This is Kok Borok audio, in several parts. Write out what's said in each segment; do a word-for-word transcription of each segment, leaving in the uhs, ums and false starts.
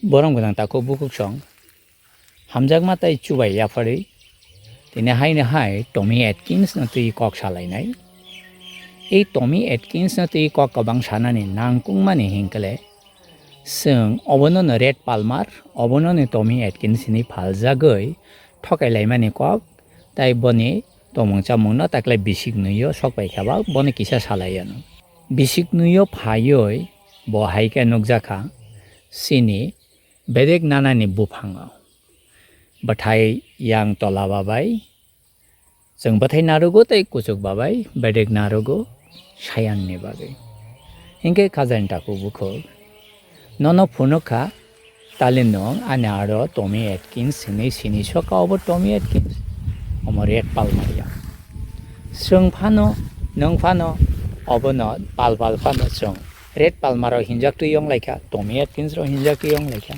Borom gwnang takhuk bukhuk song hamjakma tei chubai yapharwi tini haino hai Tommy Atkins no twi kok salainai. Ei Tommy Atkins no twi kok kwbang sanani nangkukmani hinkle, chwng obono no Red Palmer, obono no Tommy Atkins hinwi phaljagwi thokai laimani kok, tai boni tongmung chamungno takle bisik nwi-o sok pai kha ba bono kisa salai anw. Bisik nwi-o phaiwi bo hai khe nukjakha chini bedek nanani buphango. Bwthai yang tola babai, chwng bwthai narugo tei kuchuk babai bedek narugo sayangni bagwi. Hinkhe khajani takhuk bukhuk nono phunuk kha, tali nwng ani aro Tommy Atkins hinwi sini soka, obo Tommy Atkins, omo Red Palmer ya. Chwng phano, nwng phano, obono pal pal phano chwng Red Palmer rok hinjak twi yong laikha, Tommy Atkins rok hinjak twi yong laikha.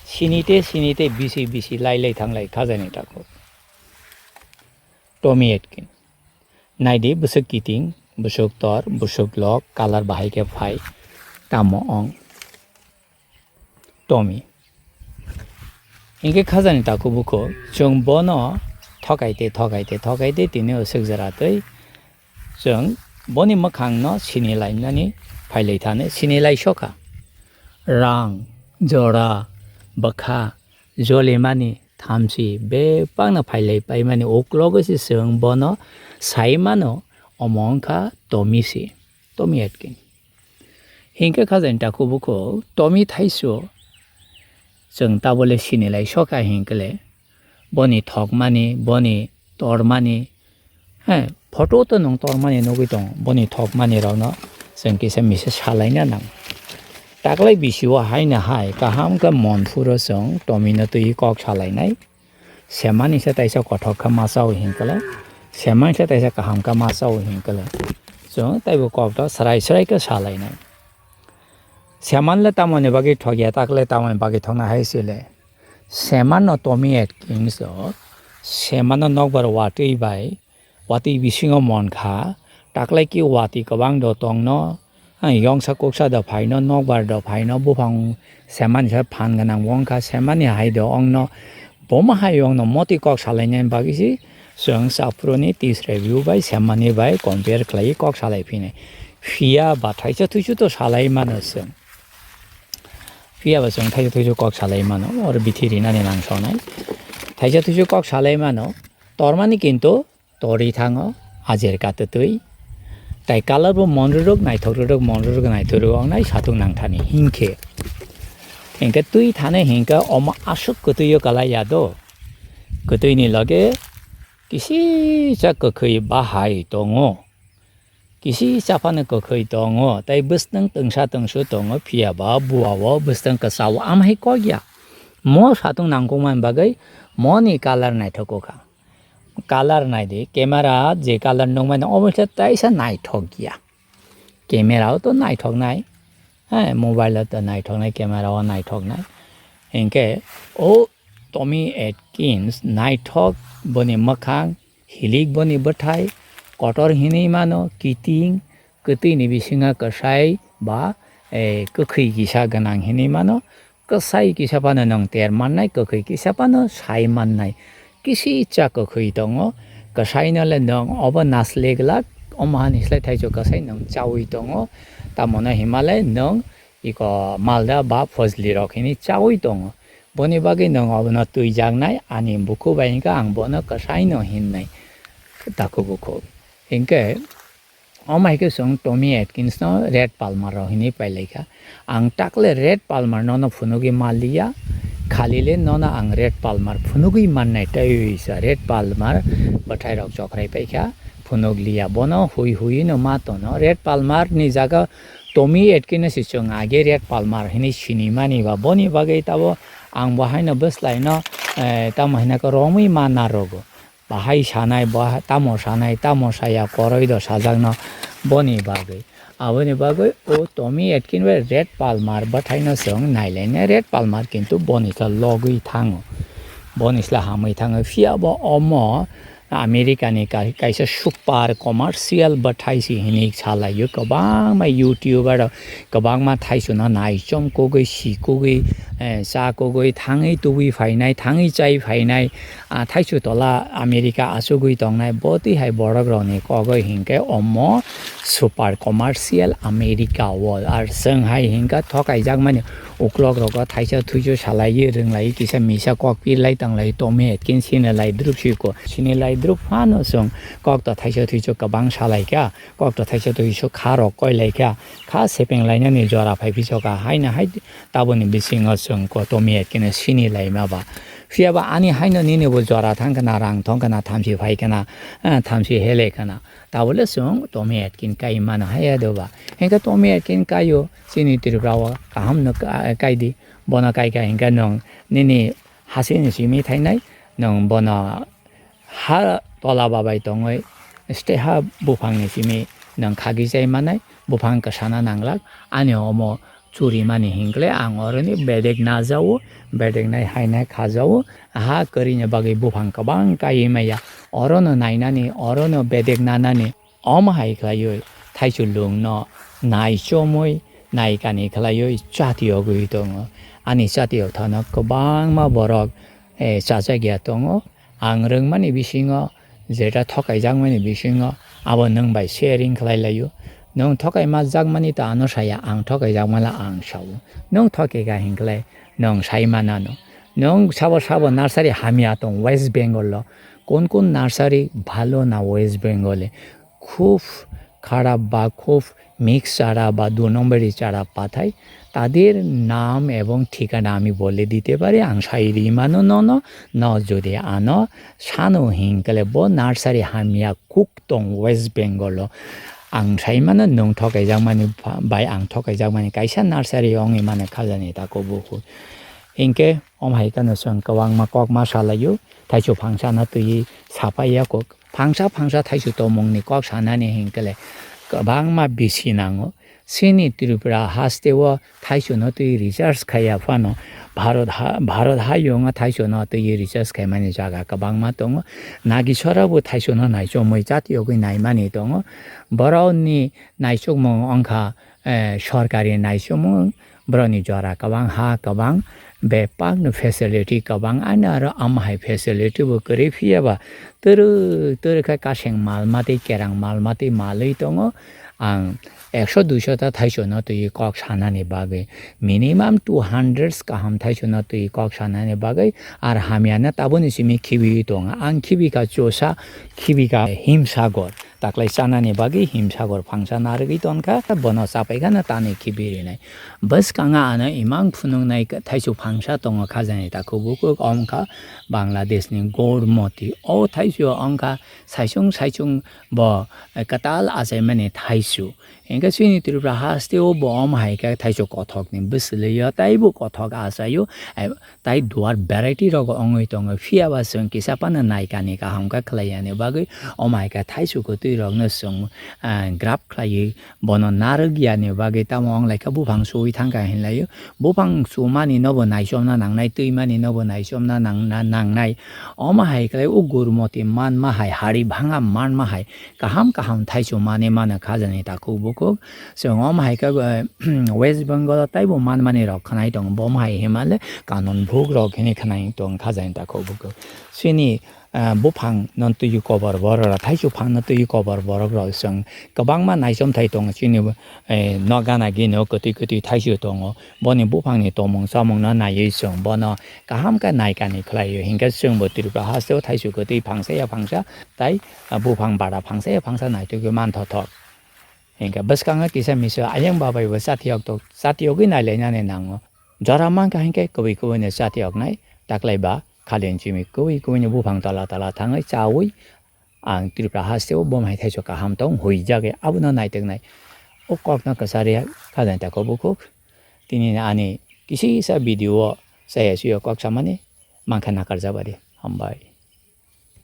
Sini te, sini te, bisi, bisi, lai, lai, thang lai, khajani takhuk. Tommy Atkins. Naidi, bwswk kiting, bwswk tor, bwswk lok, colour bahai khe phai, tamo ong. Tommy. Hinkhe khajani takhuk bukhuk, chwng bono thokai te, thokai te, thokai te, tini o swk jora twi chwng boni mwkhangno sini lainani phai lai thani, sini lai sokha. Rang, jora, bwkha, jolimani, thamchi, bebakno phai lai paimani uklogo se chwng bono sai mano, omo wngkha Tommy se, Tommy Atkins. Hinkhe khajani takhuk bukhuk Tommy thaisu chwng tabole sini lai sokha hinkhe le, boni thokmani, boni tormani, he, photo to nwng tormani nugwi tongo, boni thokmani rokno chwng kisa misa salaina nang. Taklai bisio haino hai kaham khe mon phuro chwng Tommy no twi kok salainai. Semani se taisa kothok khe ma chao hinkhe le, semani se taisa kaham khe ma chao hinkhe le, chwng taibo kok to srai srai khe salainai. Seman le tamoni bagwi thokya, tak le tamoni bagwi thokna hai se le. Seman no Tommy Atkins o, seman no nokbar watwi bai, watwi bisingo mon kha, tak le ki watwi kwbang do tong no, ha, yongsa kuksa do phai no, nokbar do phai no, buphang seman se phan gwnang wng kha, semani hai do ong no, bo ma hai ong no motwi kok salainani bagwi se, chwng chaphuru ni tisra view bai semani bai compare khlai kok salai phinai. Phiya ba thaisa thuisu to salai mano chwng. Phiya ba chwng thaisa thuisu kok salai mano, oro bithi rinani nang sonai. Thaisa thuisu kok salai mano, tormani kintu tori thango, ajer ka twtwi. Tai colour bo monrwrwk, naithok rwrwk, monrwrwk, naithok rwrwk wngnai satung nang thani hinkhe. Hinkhe twi thani hinkhe omo aswk kwtwio kalai ya do. Kwtwini loge kisisa kwkhwi bahai tongo. Kisisa phano kwkhwi tongo, tei bwswtwng twngsa twngsu tongo, phiya ba bua o bwswtwng kwchao amhai kok ya. Mo satung nangkukmani bagwi moni colour naithok kha. Colour nai di, camera je colour nukmani obo se taisa naithok ya. Camera o to naithok nai, he, mobile o to naithok nai, camera o naithok nai. Hinkhe o Tommy Atkins naithok, boni mwkhang, hilik boni bwthai, kotor hinwi mano, kiting, kwtwini bisingo kwsai ba, eh, kwkhwi kisa gwnang hinwi mano. Kwsai kisa phano nwng ter mannai, kwkhwi kisa phano sai mannai. Kisi cha kwkhwi tongo, kwsaino le nwng obo nasle glak, omo hani slai thaichuk kwsai nwng chaui tongo. Tamoni hima le nwng iko malda ba phojli rok hini chaui tongo. Boni bagwi nwng obono twijaknai, ani bukhu bai hwnkhe ang bono kwsaino hinnai, takhuk bukhuk. Hinkhe, omo hai khe chwng Tommy Atkins no Red Palmer rok hinwi pailaikha. Ang takle Red Palmer nono phunugwi manliya, khalile nono ang Red Palmer phunugwi mannai tei sa Red Palmer bwthai rok chokrai paikha, phunuk liya. Bono hui hui no ma tono. Red Palmer ni jaga Tommy Atkins no se chwng age Red Palmer hinwi sinimani ba boni bagwi tabo ang bo haino bwslai no, eh, tamo hinaka romwi ma narogo. Bahai sanai, baha-, tamo sanai, tamo saya, koroi do sajakno boni bagwi. Aboni bagwi o Tommy Atkins bai Red Palmer bwthaino chwng nailainai, Red Palmer kintu boni khe logwi thango, boni sle hamwi thango. Phiya bo omo America ni ka-, kaisa super commercial bwthai se hinwi salaio. Kwbangma YouTuber rok kwbangma thaichwno naichom kugwi, si kugwi, eh, cha kugwi, thangwi tubui phainai, thangwi chai phainai, ah, thaichw tola America achugwi tongnai, bo twi hai borok rokni kogwi hinkhe omo super commercial America o. Ar chwng hai hinkha thokaijak mani uklok rogo thaisa thuisu salaiwi rwnglaiwi kisa misa kok pirlai tanglai Tommy Atkins sini lai drup siko. Sini lai drup phano chwng kokto thaisa thuisu kwbang salaikha, kokto thaisa thuisu kha rok koilaikha, kha sepeng lainani jora phai phisoka haino hai taboni bisingo chwng ko Tommy Atkins sini laima ba. Phiya ba ani haino nini bo jora thang khna, rang thong khna, thamsi phai khna, eh, thamsi hele khna. Tabole chwng Tommy Atkins kai mano haya do ba. Hinkhe Tommy Atkins kaio chini Tripura o kaham no ka-, kai di. Bono kai kha hinkhe nwng nini hasini simi thainai, nwng bono ha tola babai tongwi, stay ha buphangni simi nwng khagwi chai manai, buphang kwsana nanglak, ani omo churi mani hinkle ang oroni bedek najao, bedek nai hainai khajao, ha kwrwini bagwi buphang kwbang kaiwi maya, orono nainani, orono bedek nanani, omo hai khlaiwi thaichuk lungno naichomwi, naikani khlaiwi chatiyogwi tongo. Ani chatiyok thano kwbangma borok, eh, chachakya tongo. Ang rwngmani bisingo, jeta thokaijakmani bisingo, abo nwng bai sharing khlai laio. Nwng thokaima jakmani ta ano saya, ang thokaijakmala ang sao. Nwng thokeka hinkhlai nwng sai manano. Nwng sabo sabo nursery hamya tong West Bengal o. Kun kun nursery bhalo na West Bengal e? Khub kharap ba khub mix chara ba dui nombori chara pathai, tader naam ebong thikana ami bole dite pari, ang sai ri mano nono, no jodi ano sano hinkle bo nursery hamya kuk tong West Bengal o. Ang sai mano nwng thokaijak mani pha-, bai ang thokaijak mani kaisa nursery ongwi mano khajani tako buku. Hinkhe om hai kheno chwng kwbangma kokma salaio, thaichuk phangsano twiwi sapaiya kok. Phangsa phangsa thaichuk tongmungni kok sanani hinkhe le kwbangma bisi nango. Chini Tripura hasteo thaichukno twi research khaiya phano Bharat ha-, Bharat hayungo thaichukno twi research khaimani jaga kwbangma tongo. Nagisora bo thaichukno naichomwi chatiyogwi naimani tongo. Borokni naichukmung wngkha, eh, sorkari naichomung, borokni jora kwbang, ha kwbang, bebakno facility kwbang, ani aro omo hai facility bo kwrwi, phiya ba twrwk twrwk khe kaseng mal matwi, kerang mal matwi malwi tongo. Ang ekso duiso ta thaichukno twi kok sanani bagwi, minimum two hundreds kaham thaichukno twi kok sanani bagwi, ar hamyano taboni simi khibiwi tongo. Ang khibikha chusa, khibikha himsagor. Taklai chanani bagwi himsagor phangsa narwgwi tonkha, bono chapaikhano tanwi khibi rinai. Bwskango ano imang phunuknai thaichuk phangsa tongo khajani takhuk bukhuk, wngkha Bangladeshni Gormoti. O thaichuk wngkha saichung saichung bo, eh, kwtal achaimani thaichuk. Hinkhe chini Tripura hasteo bo omo hai khe thaichuk kothokni bwswlwi o, taibo kothok achaio. Eh, Tai duar variety rok ongwi tongo, phiya ba chwng kisa phano naikani kaham khe khlai yani bagwi, omo hai khe thaichuk kwtwi rokno chwng, ah, grab khlaiwi bono narwk yani bagwi tamo wng lai kha buphang chuwi thang kha hinlai o. Buphang chumani no bo naichomna nangnai, twimani no bo naichomna nang-, na-, nangnai. Omo hai khlai o gurmoti manma hai, hari bhanga manma hai, kaham kaham thaichuk mani mano khajani takhuk bukhuk. Chwng omo hai khe, eh, West Bengal o taibo manmani rok khwnai tongo, bo omo hai himale kanun bhuk rok hini khwnai tong khajani takhuk bukhuk. Chini, eh, buphang no twi kobor borok rok, thaichuk phang no twi kobor borok rok chwng kwbangma naichomthai tongo chini, eh, no gana gini o kwtwi kwtwi thaichuk tongo. Boni buphangni tongmung chamungno naiwi chwng bono kaham khe naikani khlaio. Hinkhe chwngbo Tripura hasteo thaichuk kwtwi phangsa ya phangsa tai, ah, buphang bada phangsa ya phangsa naitugwi manthothok. Hinkhe bwskango kisa misa ayang babaibo chatiyok tok, chatiyogwi nailainani nango. Jora mankha hinkhe kubui kubuino chatiyoknai, taklai ba khalen chimi kubui kubuino buphang tola tola thangwi chaui ang Tripura hasteo bo mai thaichuk kaham tong huijagwi abono naitoknai. O kokno kwchari khajani takhuk bukhuk. Tini ani kisisa video o chaya chuya kok samani mankha nakarjabadi. Hambai.